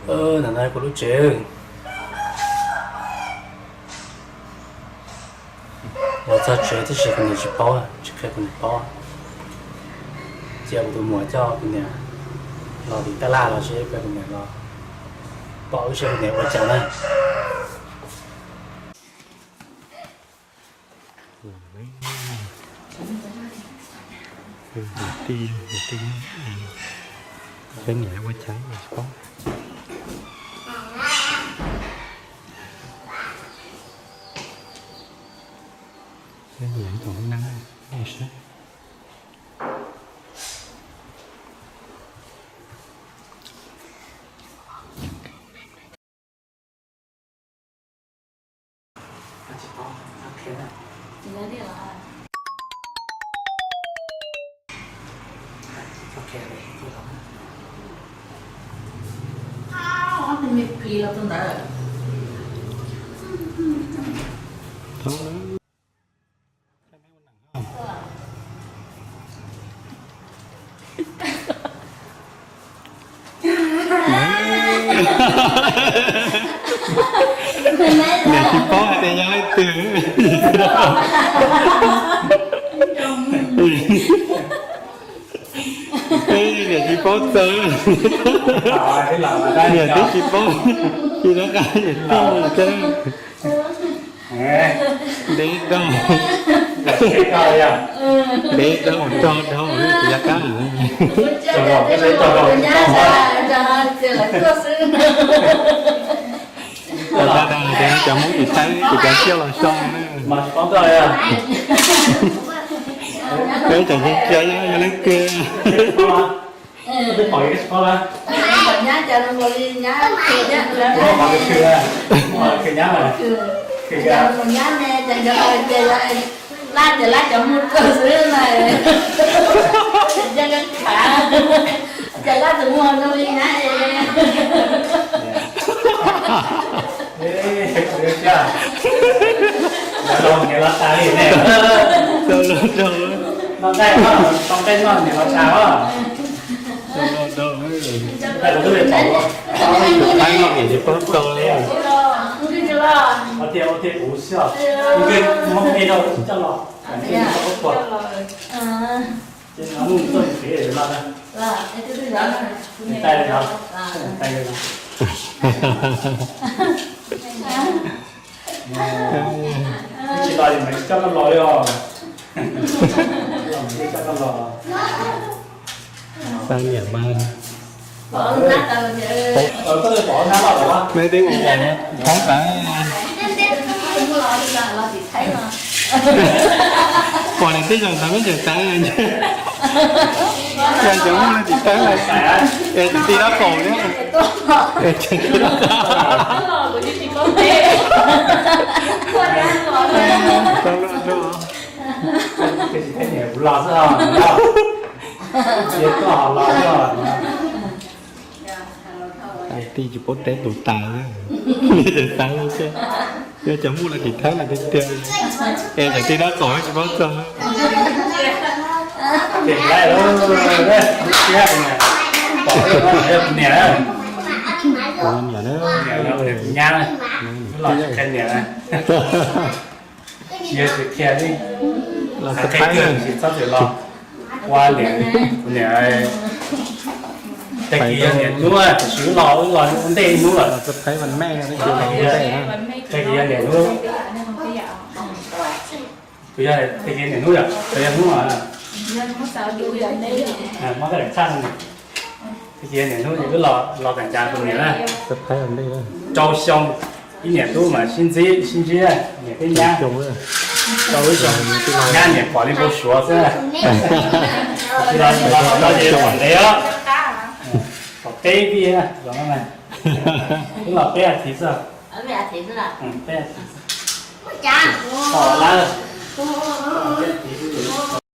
Ntawm no kuv lub tsev. Los txog tsev tab sis kuv niam tsis paub, tsis qhia kuv niam paub. Cia kuv tus muam coj kuv niam los tim tab laj los seb kuv niam los pom wb seb kuv niam ua cas na. Niam tij, niam tij, peb niam ua cas tsis paub. Peb niam tus neeb saib. Niam tsis paub hais tias yog leej twg. Niam tsis paub txog. Niam twb tsis paub, tsis rov qab niam tij thiab. Ntev dhau, ntev dhau, rog dhau, tsis yog kab. Cov dab dag tias cov Hmoob tim Thaib kuv cov tsiaj los so na. Peb cov ntsia yog leej twg. Thaib no niam tsis paub txog li. Tsis los, coj koj los li os. Coj koj los. Xav niam mas. Mej twb ua thoob tas. Pom niam tij zaum ntawd mej tseem xav. Yog cov muaj leej txiv tawb es tseem tij dab qaum thiab. Es tseem tij dab qaum. Tsis tau luaj nrog. Kuv los xwb os, los xwb os. Hais tias tsis paub teb tus tas, tseem tas, yog cov muaj leej txiv tawb lawm tiag tiag. Es tseem tij dab qaum tsis paub txog. Niam na, los qhia niam na. Tsis yog tsis qhia li, los qhia tsis txhob txwm los. Ua niam, niam, tag kis yog niam hnub, tab sis wb los, wb los ua ntej hnub lawm. Tag kis yog niam hnub, kuv yog tag kis niam hnub yom, tag kis hnub, muab koj daim txhaj no. Tag kis niam hnub ces wb los, los tag cas tus niam na, rau xyoo ib niam tub mas sib ntsib, sib ntsib niam thiab nyab, rau lub xyoo nyab niam pom li npau suav xwb. Tsis los, tsis los, tsis los, tsis los ntev os. Pom peb vij los no, wb los peb as thiv xwb. Peb as thiv xwb.